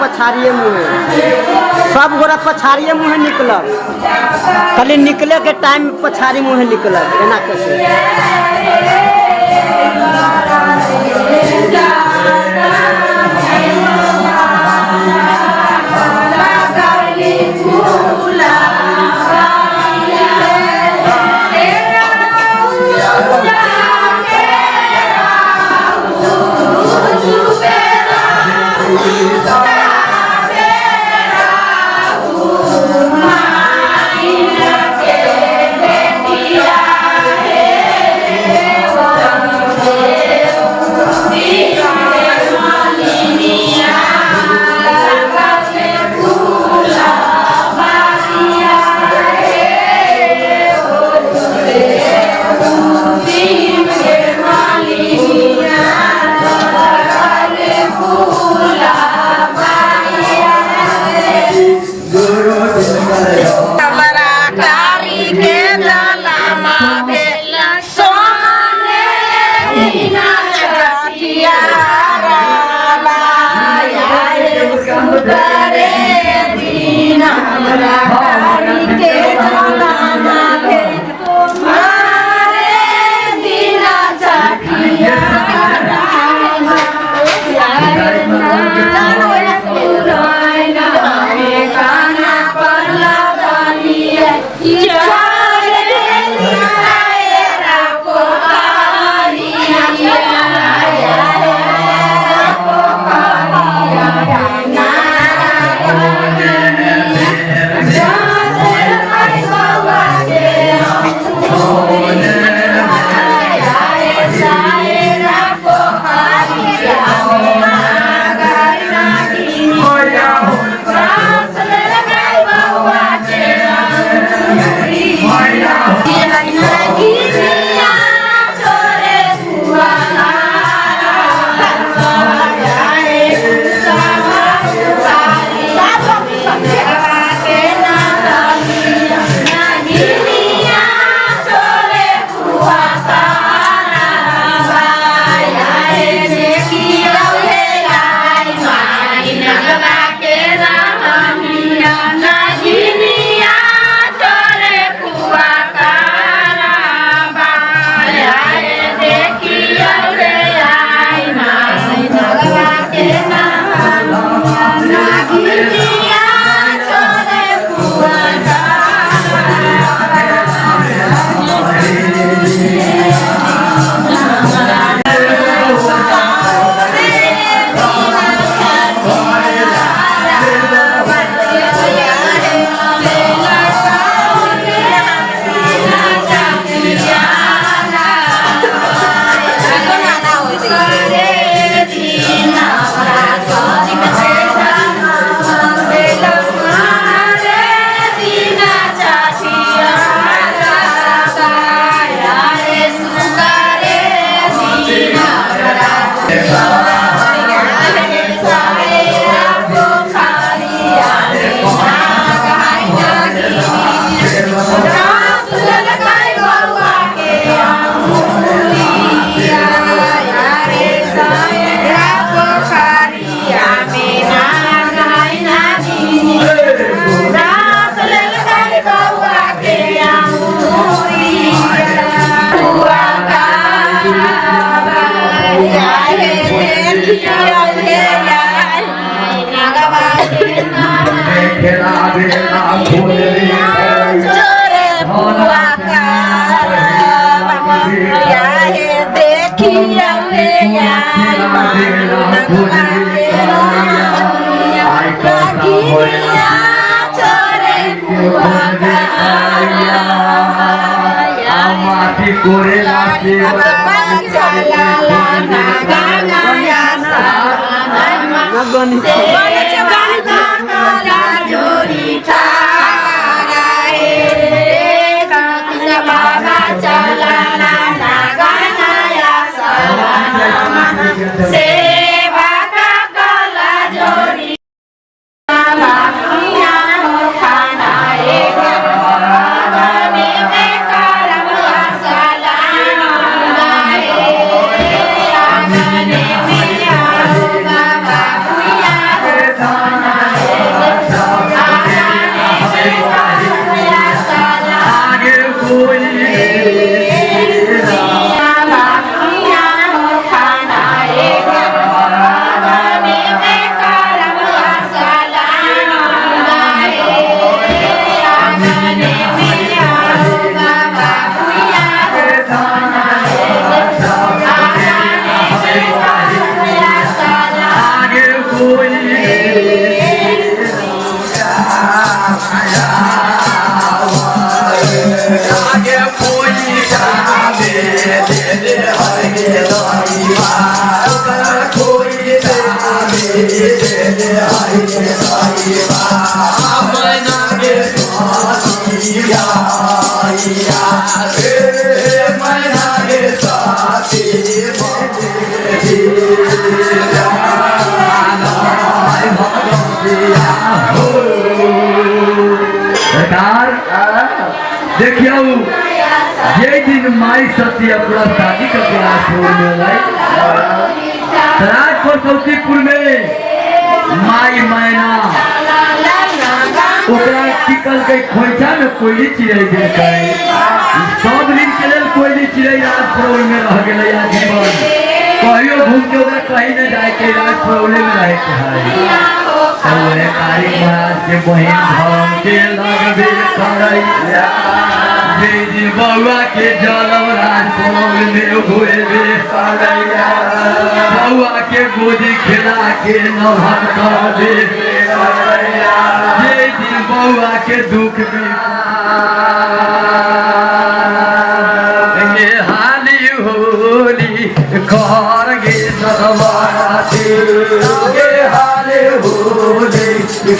पछाड़िए मुँहे, सब गोरा पछाड़िए मुँहे निकलल, खाली निकले के टाइम पछाड़ी मुँहे निकलल। एना कैसे? हमरा कारी के जलमा भेल सोने बिना चटिया सुतरे दिन हमरा कारी के जलमा भेल मारे बिना चटिया। सरकार देखियौ जे दिन माई सती अपना शादी के राजपुर में अलै राज परसौतीपुर में माई मैना ओकरा की कहलकै खोइछा में कोयली चिड़ै देलकै। सब दिन के लेल कोयली चिड़ै राजपुर में रह गेलै आजीवन। कहियो घूम के ओकरा कहीं नहीं जाए के, राजपुरौले में रहे के है। तो वह कारिक महाराज के बहिन धर्म के लगबे करैया जे दिन बउआ के जनम राजपुरौल में हुएबे करैया। बउआ के गोदी खेला के नभन कर दे करैया जे दिन बउआ के दुख में हाली होली कर गे सदवाती गे हाली होली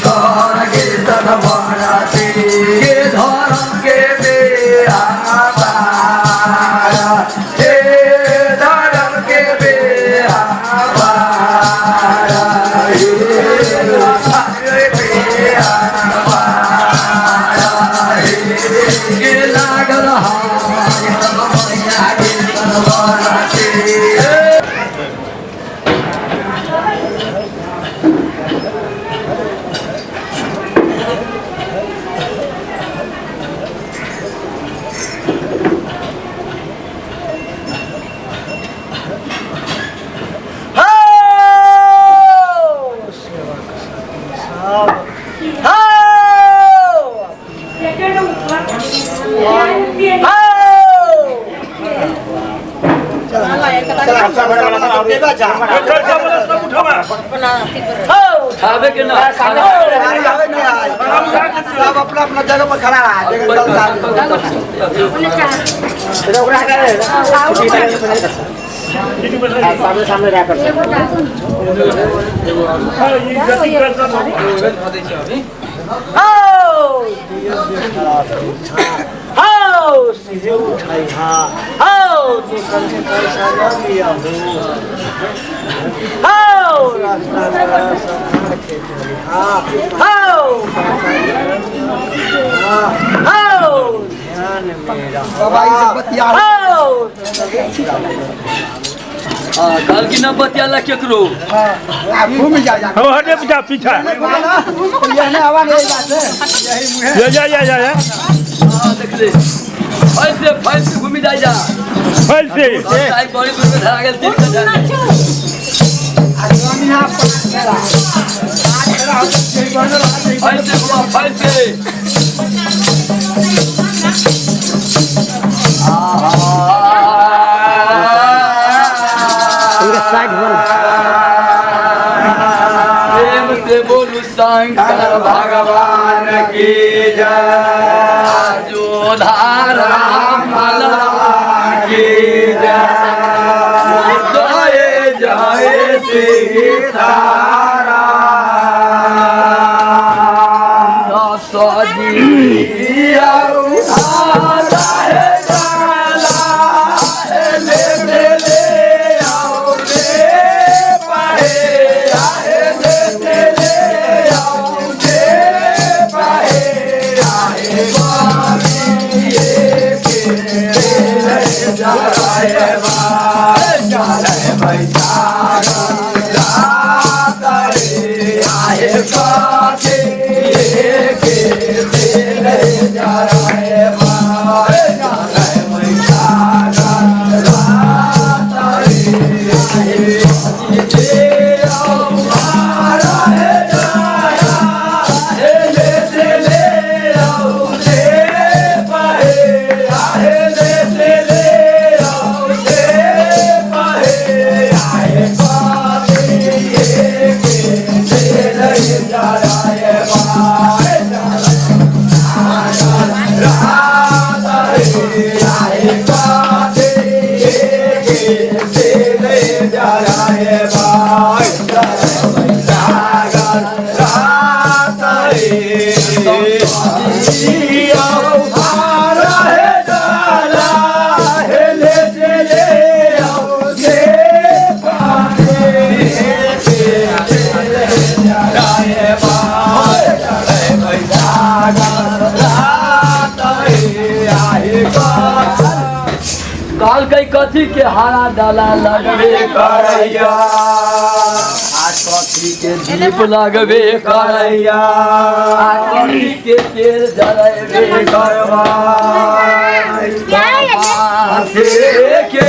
कर गे सदवाती गे धर्म के बेआबारा हे धर्म के बेआबारा हे बेआबारा गे लागल हाय मैया गे सदवाती। उठावे के ना सब अपना अपना जगह पर खड़ा है। सामने सामने रह कर हो सीधे उठाई। हाँ हो दूसर से पैसा न लिया हो हो रास्ता मेरा संभाल के चली। हाँ हो हाँ हो ध्यान मेरा बाबा ई सब बतिया हो हाँ कल की ना बतियाला केकरो आ घूम जा जा हम हटे पीछा पीछा ये ने हवा नहीं बात है यही मुहे जा जा जा जा जा हाँ देख ले फैल से घूमी जाए जा फैल से आई बड़ी दूर में धरा गेल तीन कट्ठा में। आदमी यहां पांच फेरा पांच फेरा हो यही बनल रहा। फैल से घुमा फैल से। इनके साइड बन प्रेम से बोलू शंकर भगवान की जय, जो धारा मला की जय, जय जय सीताराम। सजी राम। कहलकै कथी के हरा डाला लगबे करैया, आ कथी के दीप लगबे करैया, आ कथी के तेल जरेबे करबा। के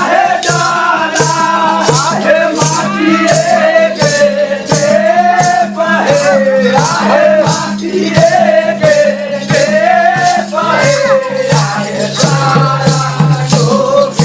हे डाला हे माटिए के दीप हे, हे माटिए के दीप हे, हे सारा लोके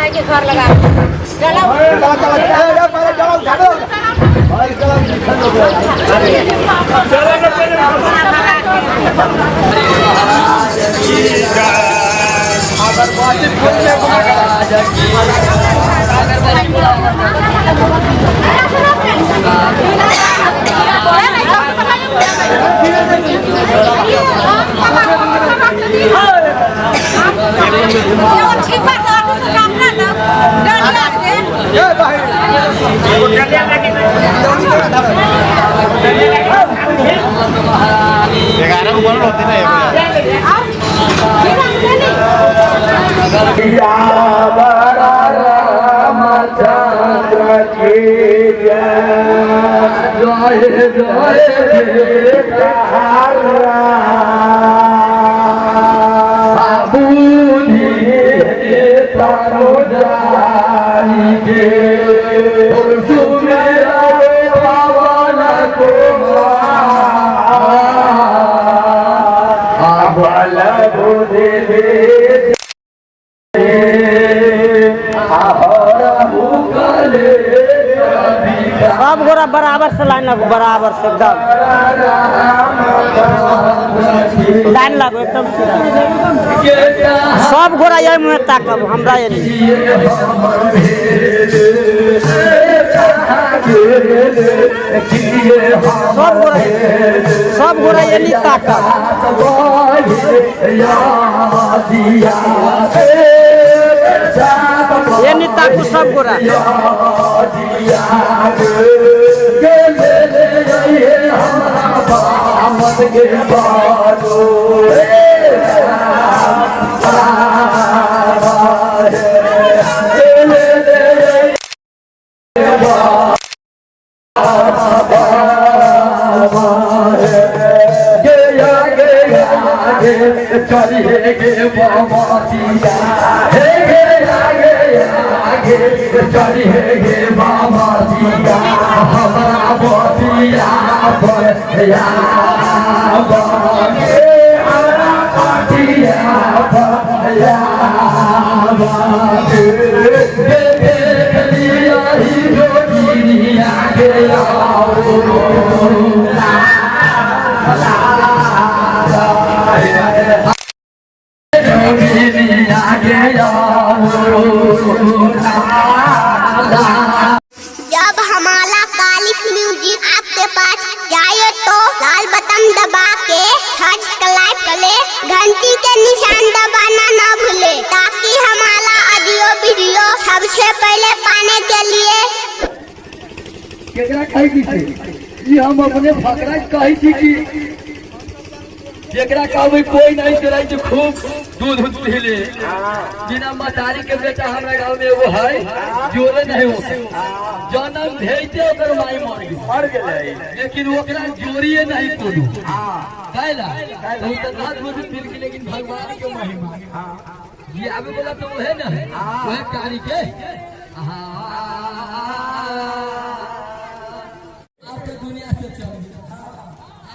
के घर लगा सब गोरा बराबर से लाइन लगो, बराबर से एकदम लाइन लगो एकदम सीधा। सब गोरा यही मुँह ताकब हमरा ये सब गोरा ये नहीं ताकब। ये नहीं ताकू सब गोरा। जब हमारा कालिक म्यूजिक आपके पास जाए तो लाल बटन दबा के सब्सक्राइब करें, घंटी के निशान दबाना ना भूले, ताकि हमारा ऑडियो वीडियो सबसे पहले पाने के लिए। केकरा कहै छी से ई हम अपने फकरा कहै छी कि जेकरा कहबै कोई नहीं चोराइ छै, खूब दूध उध पीले बिना मतारी के बेटा हमरा गांव में एगो है जोरे नहीं हो जन्म भेजते ओकर माई मर गेलै लेकिन ओकरा जोड़िए नहीं कोनो काहेला तो त ना दूध पी के लेकिन भगवान के महिमा ये आवे वाला तो वह ना है वह कारी के आप तो दुनिया से चल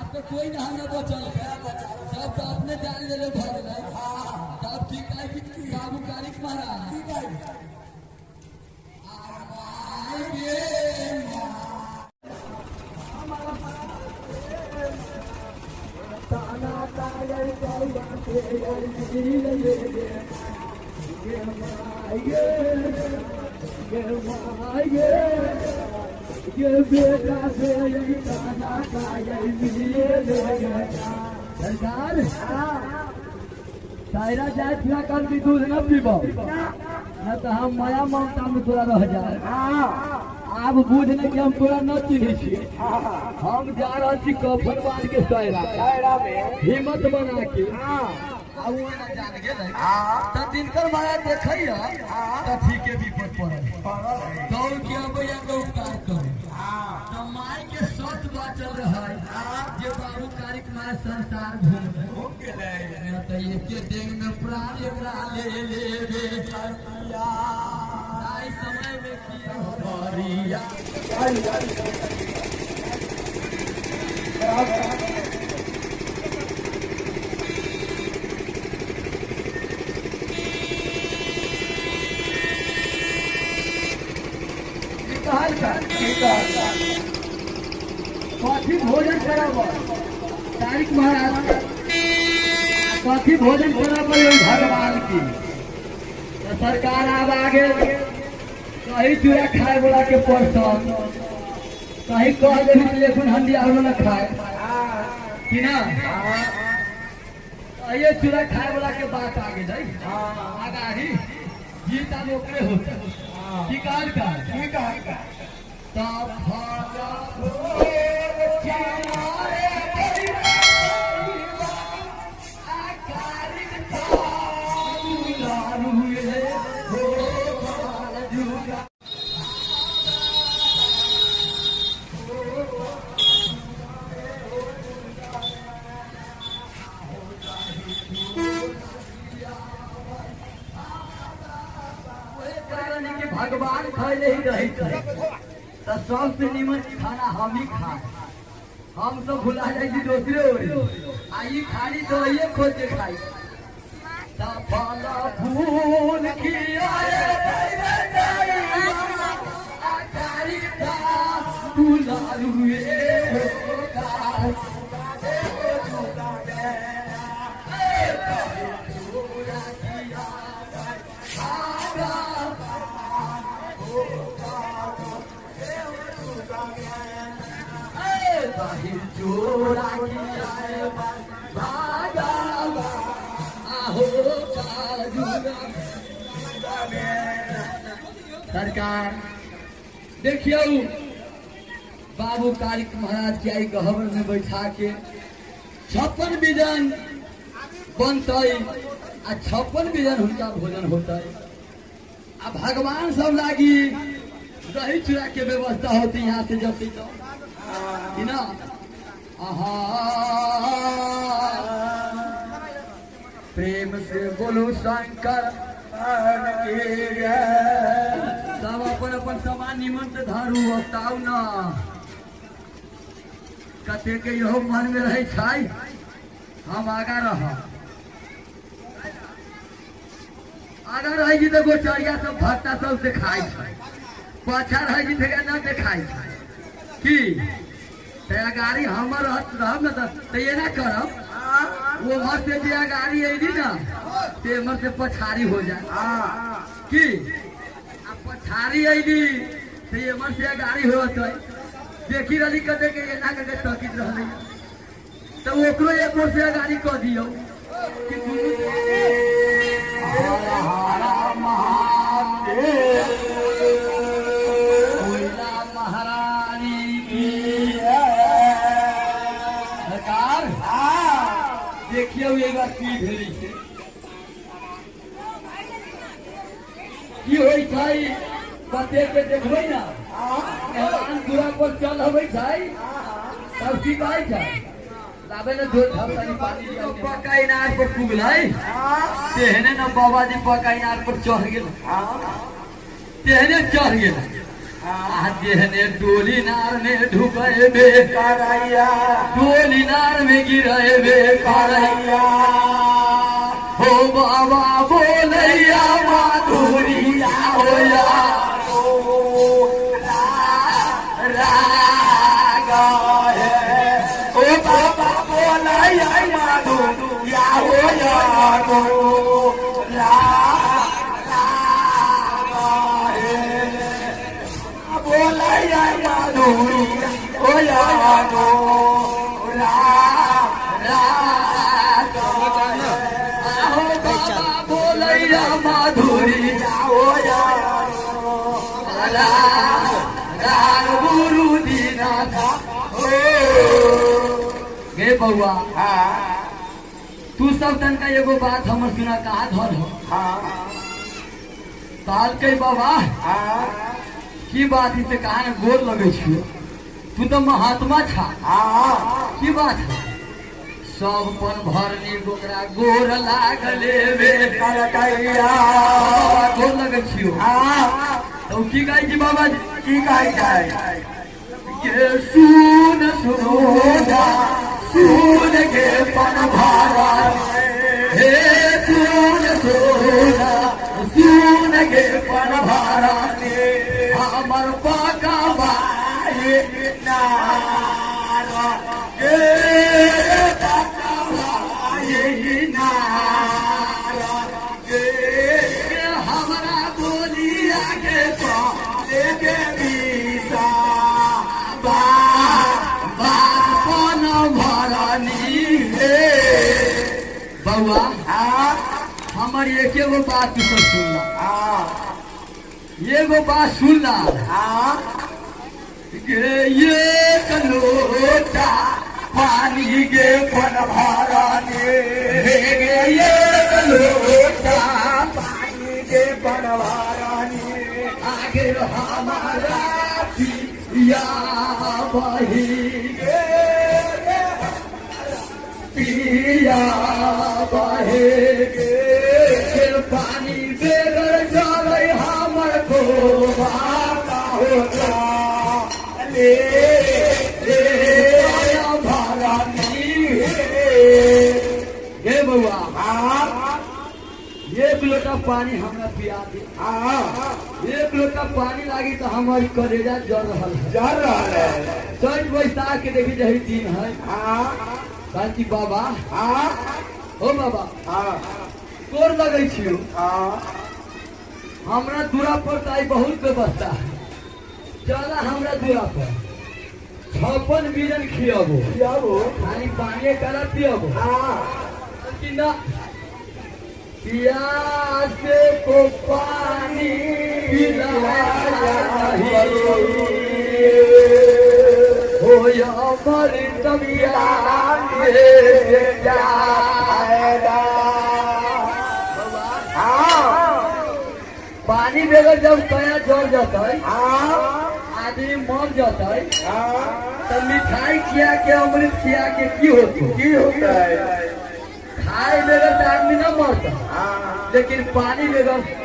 आपको कोई ना हमरा बचल सब तो अपने जान ले ले भर गेलै तब ठीक है कि बाबू कारिक महाराज सरकार सायरा जाए थोड़ा कल भी दूध न पीबो न तो हम माया ममता में तोरा रह जाए। आब बुझ न कि हम तोरा न चिन्है छी हम जा रहल छी कफन बांध के सायरा हिम्मत बना के आ उ ना जान गेलै त दिनकर महाराज देखैया त ठीके विपद पड़ल दौड़ के अबैया के उपकार करे त माय के सत बाचल रहै जे बाबू कारिक माय संसार घूम गेलै त एके डेग में प्राण एकरा ले लेबे ताई समय में की हरिया कथी भोजन कराबो तारिक महाराज कथी भोजन कराबो भगवान की तो सरकार आब आगे कहीं चूड़ा खाए वाला के परसन कहीं कह देवी लेखुन हंडी आरो न खाए कि ना ये चूड़ा खाए वाला के बात आगे जाई आगाही जीता ओकरे होते की कहल का भगवान खैले ही रही तो सबसे निमन खाना हम ही खाए हम सब भुला जाए छी दोसरे ओरी आ ई खाली दहिए खोज के खाई फूल सरकार देखियो बाबू कारिक महाराज के आई गहबर में बैठा के 56 बिजन बनतै आ 56 बिजन हुनका भोजन होतै आ भगवान सब लागी दही चूड़ा के व्यवस्था होती यहाँ से जब तो ना। आहा प्रेम से बोलू शंकर सब अपन अपन सामान निमन से धारू बताऊ ना कते के इहो मन में रहे छै हम आगा रह आगा रहे छी तो गोचरिया सब भक्ता सब से खाइ छै पाछा रहे छी तऽ ना देखाइ छै की ते गाड़ी हमर रहब न तऽ एना करब वो मर से जे गाड़ी अयली ना ते मर से पछाड़ी हो जाए की आ पछाड़ी अयली ते एमर से गाड़ी होतै देखी रहली कते के एना के तकित रहलै तऽ ओकरो एक ओर से गाड़ी कऽ दियौ कि दुनू महारानी सरकार देखियो एक बार की भेली छै। की होइ छै कते के देखबै ना एहन दूरा पर चल अबै छै तब की कहै छै लाबे ने धो धाम तनी पानी पक्का इनार पर पुगलै तेहने न बाबाजी पक्का इनार पर चढ़ गेल तेहने चढ़ गेल आ जेहने डोली नार में ढुकेबे करैया डोली नार में गिरेबे करैया हो बाबा बोलैया माधुरिया होया राग है ओ बाबा बोलैया माधुरिया होया राग है बोलैया माधुरिया होया राग आहो बाबा बोलैया माधुरिया होया राग गुरु दीनाथा ओ गे बउआ तू सब तनका एगो बात हमर सुना कहा धर हो कहलकै बाबा की बात है से कहा ने गोर लगै छियो तू तो महात्मा छा की बात है सब पन भरनी ओकरा गोर लागले बे करकैया बाबा गोर लगै छियो तो की कहै छी बाबा जी की कहै छै के सुन सुनोदा सुन के पन भारा हे सुन सुना सुन के पन भारा हमर पाका बाई नारा के पाका बाई नारा के हमरा बोलिया के पाले के बीसा बा बापन भरनी हे बउआ हमर एके गो बात तू सब सुनला एगो बात सुनला गे एक लोटा पानी गे पन भरनी हे गे एक लोटा पानी के बनवारानी आगे हमारा पिया बही गे पिया बहे गे पानी बेगर जलै हमर को बाता होता ले ले भरनी हे बउआ एक लोटा पानी हमरा पिया दे एक लोटा पानी लागी तो हमारी कलेजा जल रहल है जल रहल है चैत बैसाख के देखी जही दिन है कांची बाबा हो बाबा तोर लगै छियो हमरा दूरा पर तो आई बहुत व्यवस्था है चला हमरा दूरा पर 56 बिजन खियाबो खियाबो खाली पानी करा पियाबो कि ना प्यास को पानी पिलाया नहीं हो या मर तबिया पानी बगैर जब कया जल जाता है आदमी मर जाता है तो मिठाई खिया के अमृत खिया के की होता की होता है खाए बगैर तो आदमी न मरता लेकिन पानी बगैर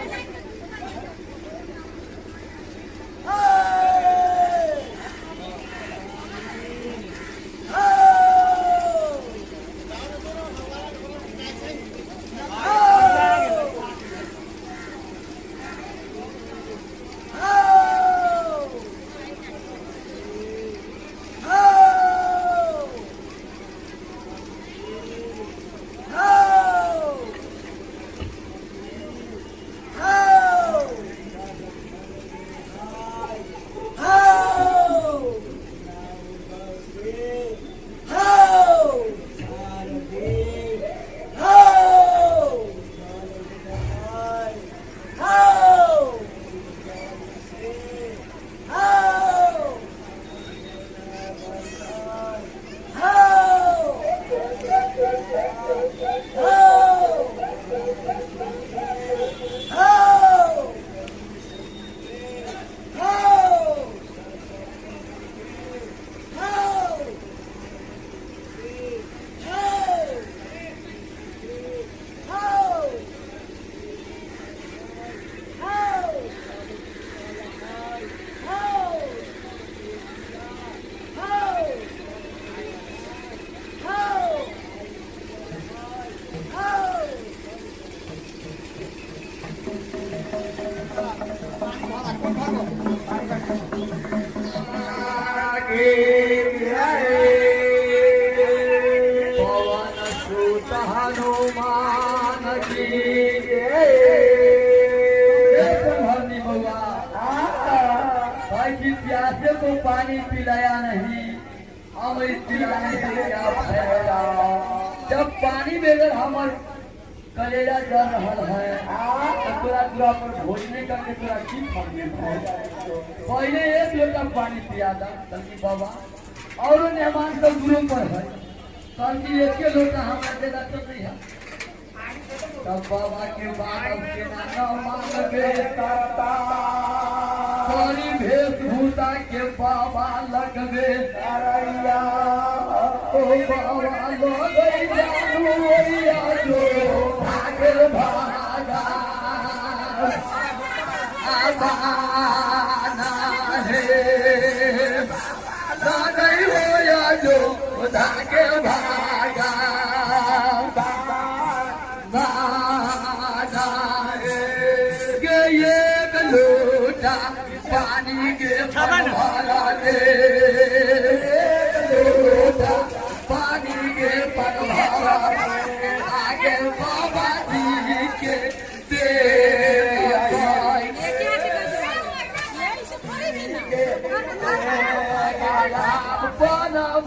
पानी पिलाया नहीं, अमृत पिलाने से क्या फायदा। जब पानी बगैर हमर कलेजा जल रहा है तो तोरा दूरा पर भोजन करके तोरा की फल। पहले एक लोटा पानी पिया था तलकी बाबा, और मेहमान सब दूरों पर है, तलकी एक लोटा हमारे देता तो नहीं है। तब बाबा के बाद अब के नाना मांगबे करता, सारी वेशभूषा के बाबा लगबे करैया। ओ बाबा लगै जानू ओइया जो भागल भागा आबाना हे, लगै होया जो भागल भागा गे एक लोटा पानी के भरा दे, एक लोटा पानी के भरा दे, आगे बाबा जी के दे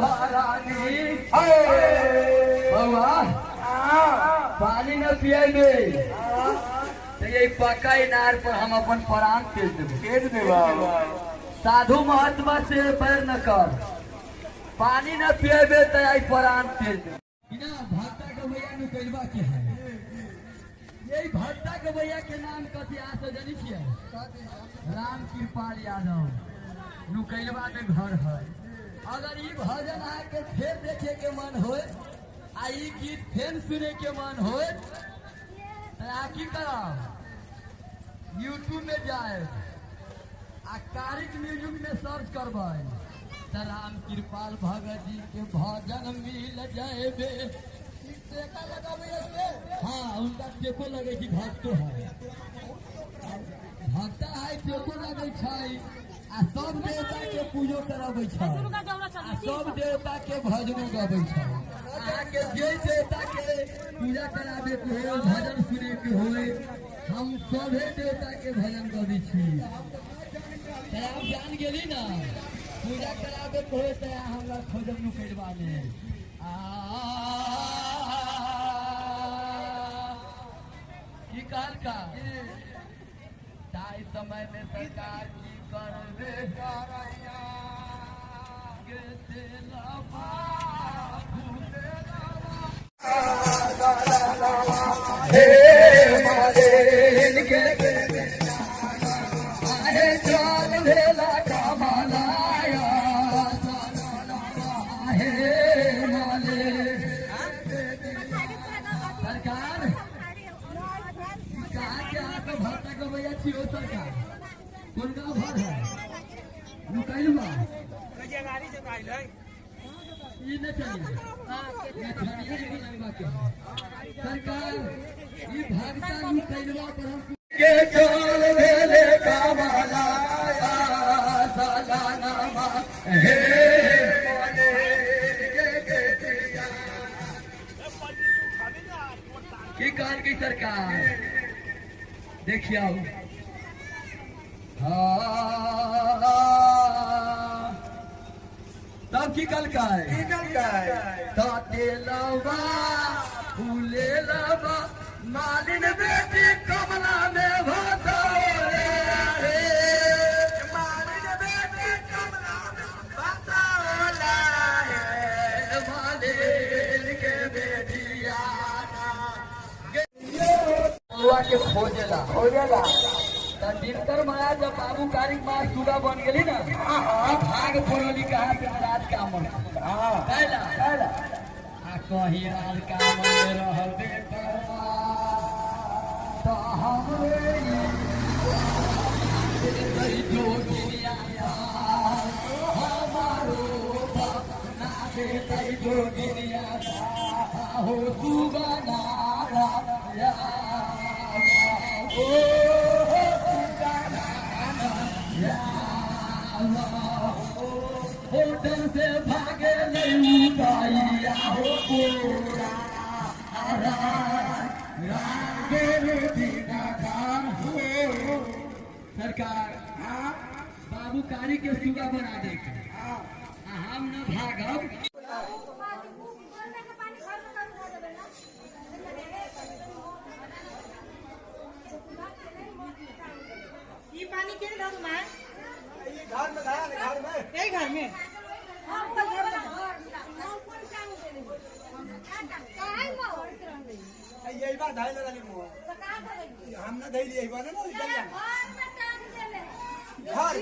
भरानी। बाबा पानी न पिएबे तो ये पक्का इनार पर हम अपन प्राण तेज देबे। साधु महात्मा से पैर न कर, पानी न पिएबे तो आई प्राण तेज देबे। बिना भक्ता के भैया नुकैलबा के है, यही भक्ता के भैया के नाम कथी आ से जानी छियै? राम कृपाल यादव, नुकैलबा के घर है। अगर ई भजन आके फेर देखे के मन होए आ ई गीत फेर सुने के मन होए तो आ की करब, यूट्यूब में जाए आ कारिक म्यूजिक में सर्च करबै तो राम कृपाल भगत जी के भजन मिल जाएबे। हाँ, उनका टेको लगे छै, भक्तो है, भक्ता है, टेको लगे छै आ सब देवता के पूजो कराबै छै आ सब देवता के भजनो गाबै छै। अहाँके जे देवता के पूजा कराबे के होय, भजन सुने के होय, हम सभे देवता के भजन गबै छी। तऽ आप जान गेली ना, पूजा कराबे के होय तऽ हमरा खोजब नुकैलबा में। आ की कहल का ताहि समय में सरकार की करबे करैया के तेलवा भूलेलवा हे मारे के आहे चल भेला कमलाया हे माले। सरकार कहाँ के अहाँ भक्ता के भैया छी हो सरकार? कोन गाँव घर है? नुकैलबा ई न चलिए सरकार, ई भक्ता नुकैलबा पर हम के चल भेले कमला सलानामा हे माले के की कहल की सरकार? देखिए तब की कल का है, फूले लवा मालिन बेटी कमला में भसौले रे, मालिन बेटी कमला में भसौला रे, मालिन के बेटिया के खोजेला खोजेला। दिनकर महाराज जब बाबू कारिक मार सुगा बन गेली ना, भाग पड़ोली कहाँ पे राज का मन आ कहीं राज का मन रहबे करबा तो हमरे हमारो ना देतै जोगिनिया हो सुगा नारा ओ होटल से भागे नहीं उठाइया हो पूरा सरकार। बाबू कारी के सुगा बना दे हम न भागब। ये पानी के घर में ये घर में धारा घर में यही घर में यही बात धाई लगा ली मुँह हम ना धैली यही बात ना घर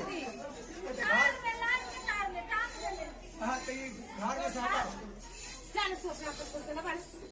हाँ तो ये घर में सारा